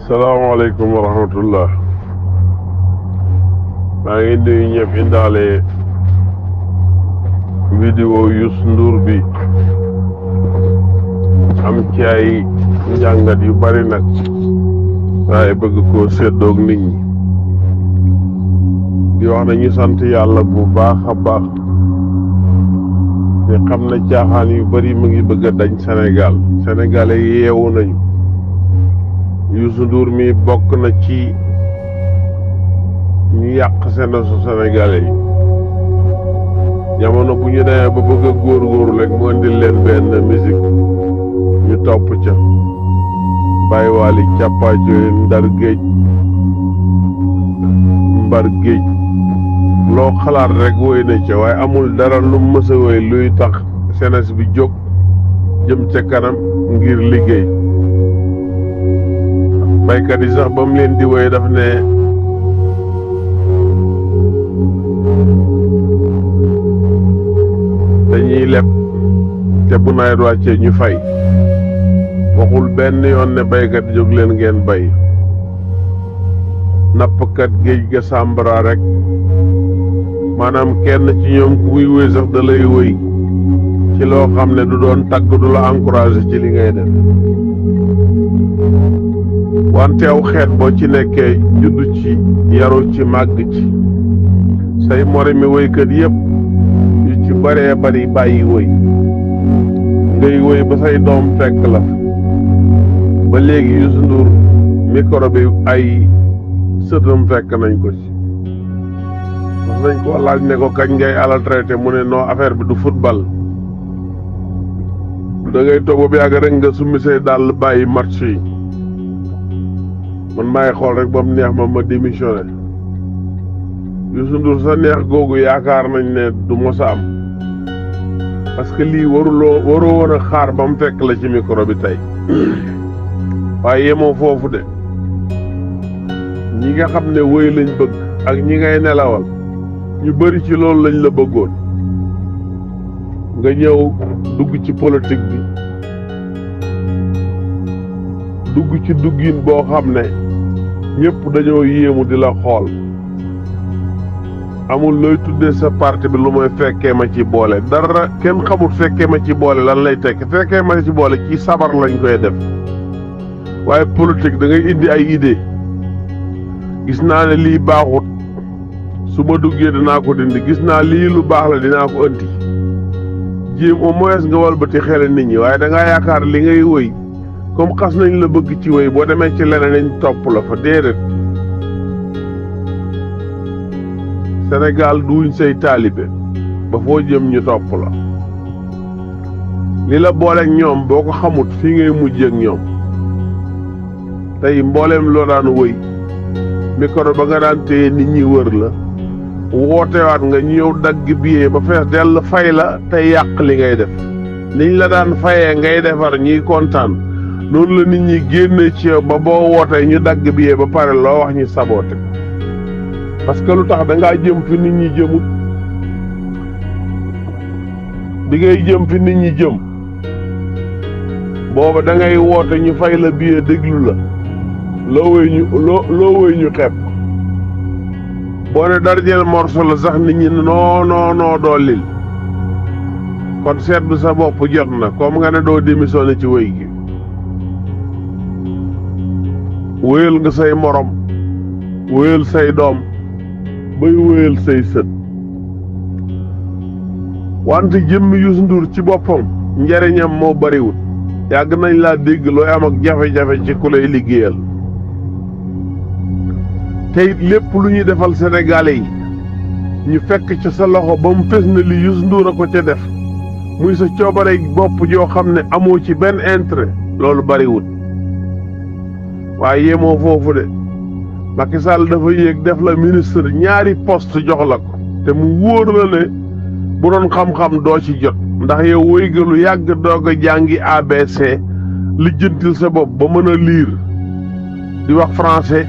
salaamaaleykum wa rahmatullah. maa ngi nuyu ñëpp indaale vidéo Youssou Ndour bi am ci ay njàngat yu bari nag waaye bëgg koo séddoog nit ñi di wax na ñu sant yàlla bu baax a baax te xam na caaxaan yu bari mu ngi bëgg a dañ Sénégal sénégalais yeewu nañu. Youssou Ndour mi bokk na ci ñu yàq senasu sénégalais yi jamono bu ñu demee ba bëgg a góorgóorlu rek mu indil leen benn musique ñu topp ca bàyyi waali càppaajoy ndar géej mbar géej loo xalaat rek woy na ca waaye amul dara lu mës a woy luy tax senes bi jóg jëm ca kanam ngir liggéey. baykat yi sax ba mu leen di woy daf ne dañuy leb te bu nawet wàccee ñu fay waxul benn yoon ne baykat jóg leen ngeen bay nappkat géej ga sàmbara rek maanaam kenn ci ñoom ku muy woy sax da lay woy ci loo xam ne du doon tagg du la encouragé ci li ngay def wante aw xeet boo ci nekkee juddu ci yaru ci màgg ci say moromi woykat yëpp yu ci baree bari bàyyi woy ngay woy ba say doom fekk la ba léegi Youssou Ndour micro bi ay sëtam fekk nañ ko ci wax nañ ko laaj ne ko kañ ngay ala traité mu ne non affaire bi du football da ngay toog ba yàgg rek nga summi say dàll bàyyi match yi man maay xool rek ba mu neex ma démissionné Youssou Ndour sa neex googu yaakaar nañ ne du mos a am parce que lii waroo woon a xaar ba mu fekk la ci micro bi tey waaye yemoo foofu de ñi nga xam ne woy lañ bëgg ak ñi ngay nelawal ñu bari ci loolu lañ la bëggoon nga ñëw dugg ci politique bi dugg ci duggin boo xam ne ñëpp dañoo yéemu di la xool amul looy tuddee sa parti bi lu mooy fekkee ma ci boole dara kenn xamul fekkee ma ci boole lan lay tekk fekkee ma ci boole ci sabar lañ koy def waaye politique da ngay indi ay idée gis naa ne lii baaxut su ma duggee dinaa ko dindi gis naa lii lu baax la dinaa ko andi jéem au moins nga walbati xel nit ñi waaye da ngaa yaakaar li ngay woy comme xas nañ la bëgg ci woy boo demee ci leneen nañ topp la fa déedéet Sénégal duñ say taalibe ba foo jëm ñu topp la li la booleeg ñoom boo ko xamut fii ngay mujj ak ñoom tey mbooleem loo daan woy micro ba nga daan téye nit ñi wër la wootewaat nga ñëw dagg billet ba fees dell fay la tey yàq li ngay def niñ la daan fayee ngay defar ñiy kontaan noonu la nit ñi génne ci yow ba boo wootee ñu dagg billet ba pare loo wax ñu saboote parce que lu tax da ngaa jëm fi nit ñi jëmut bi ngay jëm fi nit ñi jëm booba da ngay woote ñu fay la billet déglu la loo wéy ñu xeeb boo ne darjeel morso la sax nit ñi non doolil kon seetlu sa bopp jot na comme nga ne doo démissionné ci wéy gi wéyal nga say morom wéyal say doom bay wéyal say sët wante jëmmi Youssou Ndour ci boppam njariñam moo bariwul yàgg nañ laa dégg looy am ak jafe-jafe ci ku lay liggéeyal tey lépp lu ñuy defal sénégalais yi ñu fekk ca sa loxo ba mu fes na li Youssou Ndour a ko ca def muy sa coobare bopp joo xam ne amoo ci benn intérêt loolu bariwul waaye yemoo foofu de Macky Sall dafa yéeg def la ministre ñaari poste jox la ko te mu wóor la ne bu doon xam-xam doo ci jot ndax yow woy nga lu yàgg doog a jàngi ABC lijjantil sa bopp ba mën a lire di wax français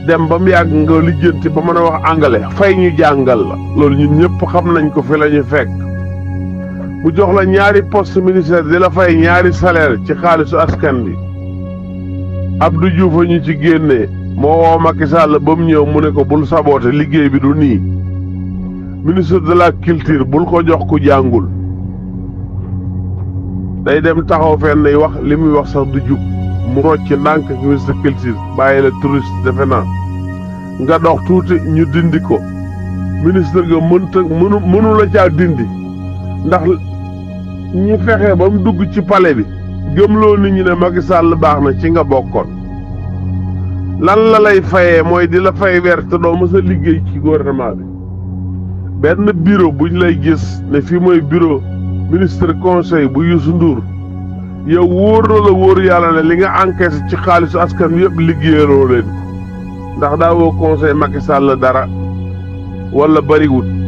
dem ba mu yàgg nga lijjanti ba mën a wax anglais fay ñu jàngal la loolu ñun ñëpp xam nañ ko fi la ñu fekk mu jox la ñaari poste ministère di la fay ñaari salaire ci xaalisu askan bi Abdou Diouf a ñu ci génnee moo woo Macky Sall ba mu ñëw mu ne ko bul saboote liggéey bi du nii ministre de la culture bul ko jox ku jàngul day dem taxaw fenn nay wax li muy wax sax du jub mu rocc ndànk ministre culture bàyyi la touriste defe naa nga dox tuuti ñu dindi ko ministre ga mënu la caa dindi ndax ñi fexe ba mu dugg ci palais bi gëmloo nit ñi ne Macky Sall baax na ci nga bokkoon lan la lay fayee mooy di la fay weer te doo mës a liggéey ci gouvernement bi benn bureau buñ lay gis ne fii mooy bureau ministre conseil bu Youssou Ndour yow wóor na la wóor yàlla ne li nga encaissé ci xaalisu askan wi yëpp liggéeyaloo leen ndax daa woo conseil Macky Sall dara wala bariwut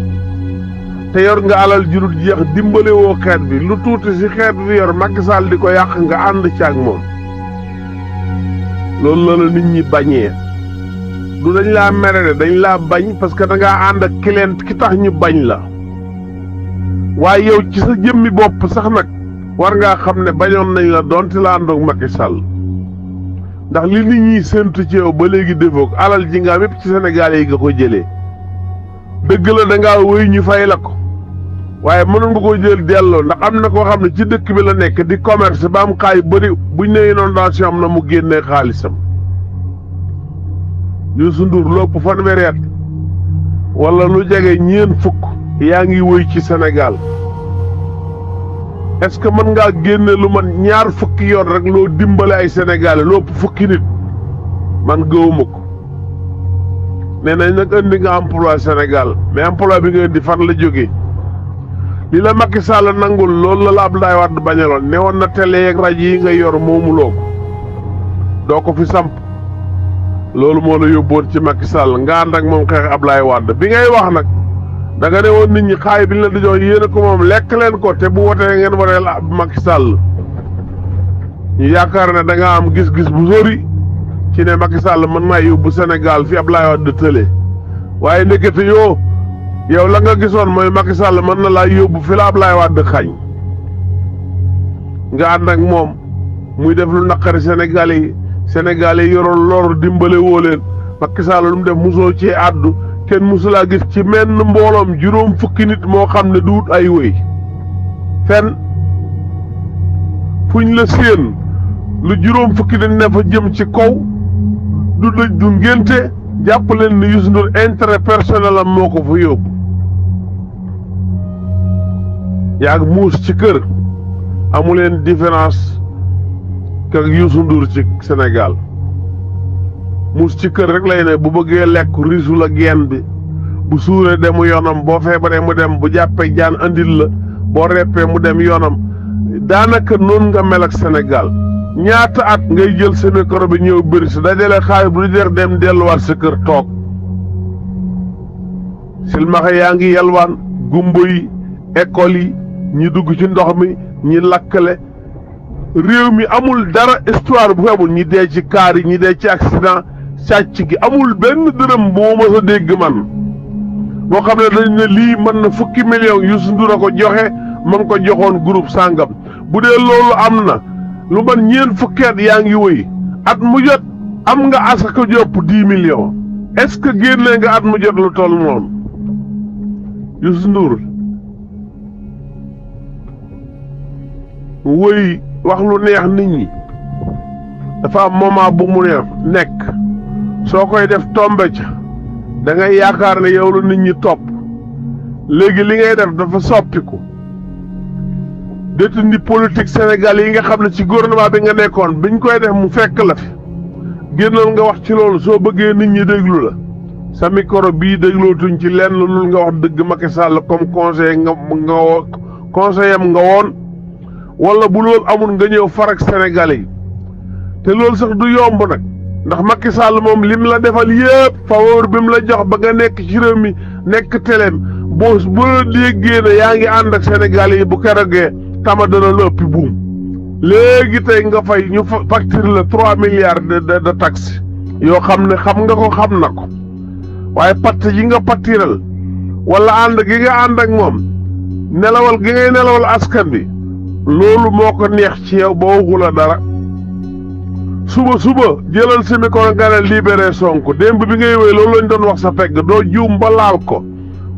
te yor nga alal jurut jeex dimbale woo xeet bi lu tuuti si xeet bi yor Macky Sall di ko yàq nga ànd ci ak moom loolu la nit ñi bañee du dañ laa mere de dañ laa bañ parce que da ngaa ànd ak client ki tax ñu bañ la waaye yow ci sa jëmmi bopp sax nag war ngaa xam ne bañoon nañ la doonte la ànd ak Macky Sall ndax li nit ñi séntu ci yow ba léegi defoo ko alal ji nga am yépp ci Sénégal yi nga ko jëlee dëgg la da ngaa wéy ñu fay la ko waaye mënoon nga ko jël delloo ndax am na koo xam ne ci dëkk bi la nekk di commerce ba am xaay bëri buñ ne inondation am na mu génnee xaalisam Youssou Ndour lopp fanweeri at wala lu jege ñeent fukk yaa ngi wéy ci Sénégal est-ce que mën ngaa génne lu man ñaar fukki yoon rek loo dimbale ay Sénégalais lopp fukki nit man gëwuma ko nee nañ nag indi nga emploi Sénégal mais emploi bi nga indi fan la jógee li la Macky Sall nangul loolu la Abdoulaye Wade bañaloon ne woon na télé yeeg rajo yi nga yor moomuloo ko doo ko fi samp loolu moo la yóbboon ci Macky Sall nga ànd ak moom xeex Abdoulaye Wade bi ngay wax nag da nga ne woon nit ñi xaay bi ñu la di jox yéen a ko moom lekk leen ko te bu wotee ngeen woteel Macky Sall ñu yaakaar ne da nga am gis-gis bu sori ci ne Macky Sall mën naa yóbbu Sénégal fi Abdoulaye Wade tële waaye ndekete yow la nga gisoon mooy Macky Sall mën na laa yóbbu fi la Abdoulaye Wade xañ nga ànd ak moom muy def lu naqari Sénégalais yi yoroon lor dimbale woo leen Macky Sall lu mu def musoo ci àddu kenn musulaa gis ci menn mbooloom juróom fukki nit moo xam ne du wut ay wéy fenn fuñ la séen lu juróom fukki nit ne fa jëm ci kaw du dëj du ngénte jàpp leen ne Youssou Ndour intérêt personnel am moo ko fa yóbbu yaag muus ci kër amu leen différence que Youssou Ndour ci Sénégal muus ci kër rek lay ne bu bëggee lekk risu la geen bi bu suuree demu yoonam boo feebaree mu dem bu jàppee jaan andil la boo reppee mu dem yoonam daanaka noonu nga mel ak Sénégal ñaata at ngay jël sa micro bi ñëw bëri si dajale xaalis bu di dem delluwaat sa kër toog silmaxa yaa ngi yalwaan gumbo yi école yi ñi dugg ci ndox mi ñi lakkale réew mi amul dara histoire bu amul ñi dee ci kaar yi ñi dee ci accident sàcc gi amul benn dërëm boo ma sa dégg man boo xam ne dañ ne lii mën na fukki million Youssou Ndour a ko joxe ma ngi ko joxoon groupe sàngam bu dee loolu am na lu man ñeent fukki at yaa ngi wëy at mu jot am nga asaka jopp 10 millions est-ce que génnee nga at mu jot lu toll noonu Youssou Ndour wëy wax lu neex nit ñi dafa am moment bu mu nekk soo koy def tombe ca da ngay yaakaar ne yow la nit ñi topp léegi li ngay def dafa soppiku détenu politique Sénégal yi nga xam ne ci gouvernement bi nga nekkoon biñ koy def mu fekk la fi génnal nga wax ci loolu soo bëggee nit ñi déglu la sa micro bii déglootuñ ci lenn lu nga wax dëgg Macky Sall comme conseiller conseiller am nga woon wala bu loolu amul nga ñëw farak Sénégalais yi te loolu sax du yomb nag ndax Macky Sall moom lim la defal yépp faveur bi mu la jox ba nga nekk ci réew mi nekk teleem boo bu la déggee ne yaa ngi ànd ak Sénégalais yi bu kerogee tama dana la ëppi buum léegi tey nga fay ñu facture la 3 milliards de taxes yoo xam ne xam nga ko xam na ko waaye patt yi nga pattiral wala ànd gi nga ànd ak moom nelawal gi ngay nelawal askan bi loolu moo ko neex ci yow ba waxu la dara suba jëlal si micro nga ne libéré Sonko démb bi ngay wéy loolu lañ doon wax sa pegg doo juum ba laal ko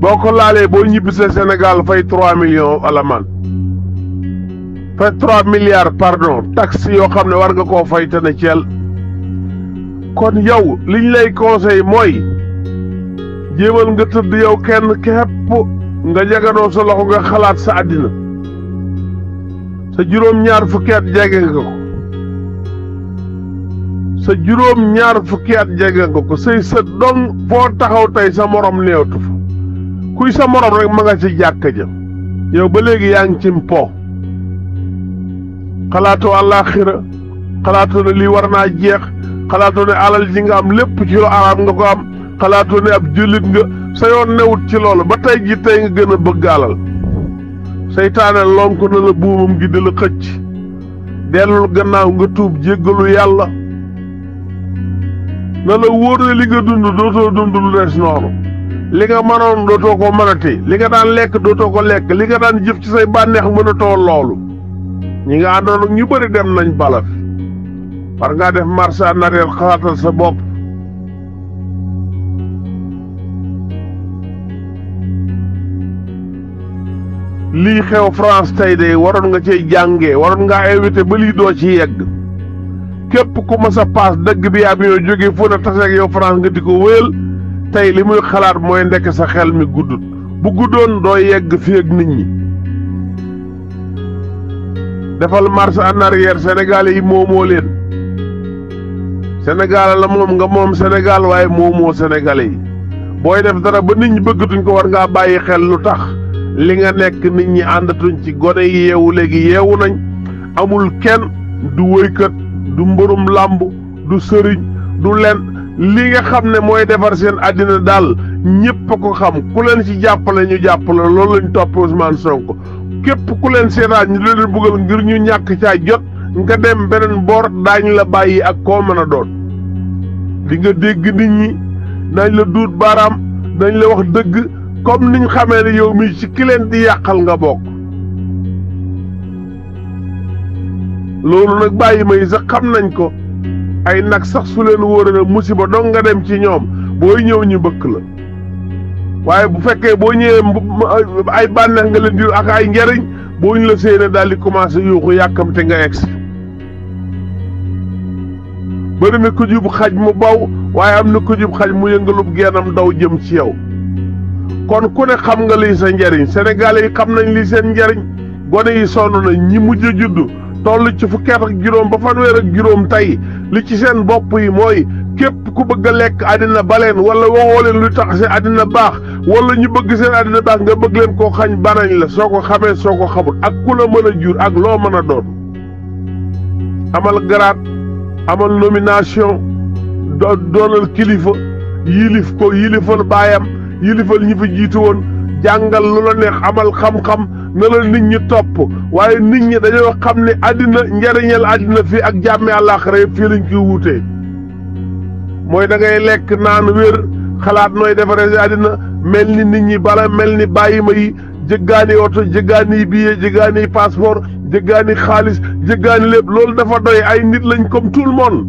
boo ko laalee boo ñibbisee Sénégal fay 3 millions alamaan fay 3 milliards pardon taxe yoo xam ne war nga koo fay te ne ceel kon yow liñ lay conseil mooy jéemal nga tëdd yow kenn képp nga jaganoo sa loxo nga xalaat sa àddina sa juróom-ñaar fukki at jege nga ko sa juróom-ñaar fukki at jege nga ko say sët dong foo taxaw tey sa morom néewtu fa kuy sa morom rek ma nga ci jàkka ja yow ba léegi yaa ngi ci mpo xalaatoo àllaaxira xalaatoo ne lii war naa jeex xalaatoo ne alal ji nga am lépp ci lu araam nga ko am xalaatoo ne ab jullit nga sa yoon newut ci loolu ba tey ji tey nga gën a bëgg alal seytaane lonk na la buumam gi di la xëcc dellul gannaaw nga tuub jéggalu yàlla na la wóor ne li nga dund dootoo dund lu des noonu li nga mënoon dootoo ko mënati li nga daan lekk dootoo ko lekk li nga daan jëf ci say bànneex mënatoo loolu ñi nga àndoon ak ñu bëri dem nañ bala fi war ngaa def marche en arrière xalaatal sa bopp lii xew France tey de waroon nga cee jàngee waroon ngaa invité ba lii doo ci yegg képp ku ma sa paas dëgg bi avion jóge fu ne taseeg yow France nga di ko wéyal tey li muy xalaat mooy ndekk sa xel mi guddut bu guddoon doo yegg fi ak nit ñi defal marche en arrière Sénégal yi moomoo leen Sénégal la moom nga moom Sénégal waaye moomoo Sénégalais yi booy def dara ba nit ñi bëggatuñ ko war ngaa bàyyi xel lu tax li nga nekk nit ñi àndatuñ ci gone yi yeewu léegi yeewu nañ amul kenn du wëykat du mbërum làmb du sëriñ du len li nga xam ne mooy defar seen àddina daal ñépp a ko xam ku leen ci jàppale ñu jàppale loolu lañ topp Ousmane Sonko képp ku leen seetaan ñu leen bëggal ngir ñu ñàkk caa jot nga dem beneen boor daañ la bàyyi ak koo mën a doon di nga dégg nit ñi dañ la duut baaraam dañ la wax dëgg comme niñ xamee ne yow mi ci ki leen di yàqal nga bokk loolu nag bàyyi ma yi sax xam nañ ko ay nag sax su leen wóore na musiba dong nga dem ci ñoom booy ñëw ñu bëkk la waaye bu fekkee boo ñëwee ay bànneex nga leen di ak ay njariñ boo ñu la séenee daal di commencé yuuxu yàkkamte nga egsi bëri na ko jub xaj mu baw waaye am na ko jub xaj mu yëngalub geenam daw jëm ci yow kon ku ne xam nga lii sa njariñ Sénégalais yi xam nañ lii seen njariñ gone yi sonn nañ ñi mujj a juddu toll ci fukki at ak juróom ba fanweer ak juróom tey li ci seen bopp yi mooy képp ku bëgg a lekk àddina baleen wala waxoo leen lu tax seen àddina baax wala ñu bëgg seen àddina baax nga bëgg leen koo xañ banañ la soo ko xamee soo ko xamul ak ku la mën a jur ak loo mën a doon amal grade amal nomination doonal kilifa yilif ko yilifal baayam yilifal ñi fi jiitu woon jàngal lu la neex amal xam-xam na la nit ñi topp waaye nit ñi dañoo xam ne àddina njariñal àddina fii ak jàmme àllaaxira yëpp fii lañ koy wuutee mooy da ngay lekk naan wér xalaat nooy defaree si àddina mel ni nit ñi bala mel ni bàyyi ma yi jëggaani oto jëggaani billet jëggaani passeport jëggaani xaalis jëggaani lépp loolu dafa doy ay nit lañ comme tout le monde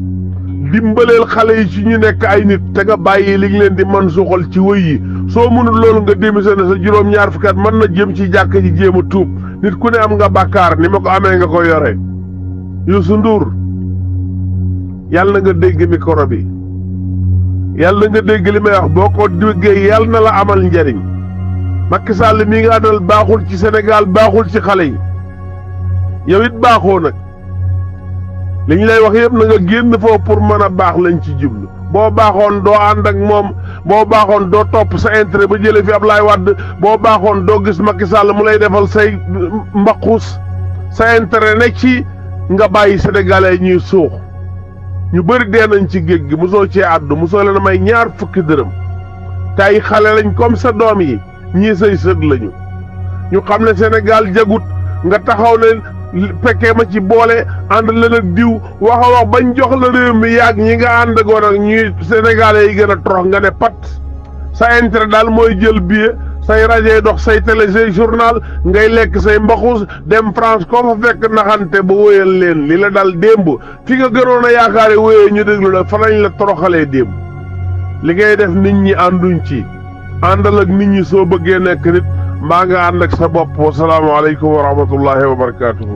dimbaleel xale yi ci ñu nekk ay nit te nga bàyyi li ngi leen di man suuxal ci wëy yi soo mënul loolu nga démissionné sa juróom-ñaar fukki at mën na jëm ci jàkk ji jéem a tuub nit ku ne am nga bàkkaar ni ma ko amee nga ko yore Youssou Ndour yàlla na nga dégg micro bi yàlla na nga dégg li may wax boo ko déggee yàlla na la amal njariñ Macky Sall mi nga àndal baaxul ci Sénégal baaxul ci xale yi yow it baaxoo nag li ñu lay wax yëpp na nga génn foofu pour mën a baax lañ ci jublu boo baaxoon doo ànd ak moom boo baaxoon doo topp sa intérêt ba jëlee fi Ablaye Wade boo baaxoon doo gis Macky Sall mu lay defal say mbaqus sa intérêt ne ci nga bàyyi sénégalais ñuy suux ñu bëri dee nañ ci géej gi mosoo cee àddu mosoo leen may ñaar fukki dërëm te ay xale lañ comme sa doom yi ñii say sët lañu ñu xam ne Sénégal jagut nga taxaw ne fekkee ma ci boole ànd leen ak diw wax a wax bañ jox la réew mi yàgg ñi nga ànd goon ak ñuy sénégalais yi gën a torox nga ne pat sa intérêt daal mooy jël billet say rajo dox say télé say journal ngay lekk say mbaxus dem France koo fa fekk naxante ba wóyal leen li la dal démb fi nga gënoon a yaakaare wóyee ñu déglu la fa lañ la toroxalee démb li ngay def nit ñi ànduñ ci àndal ak nit ñi soo bëggee nekk nit mbaa nga ànd ak sa bopp. Wasalaamaaleykum wa rahmatullahi wa barakaatuhu.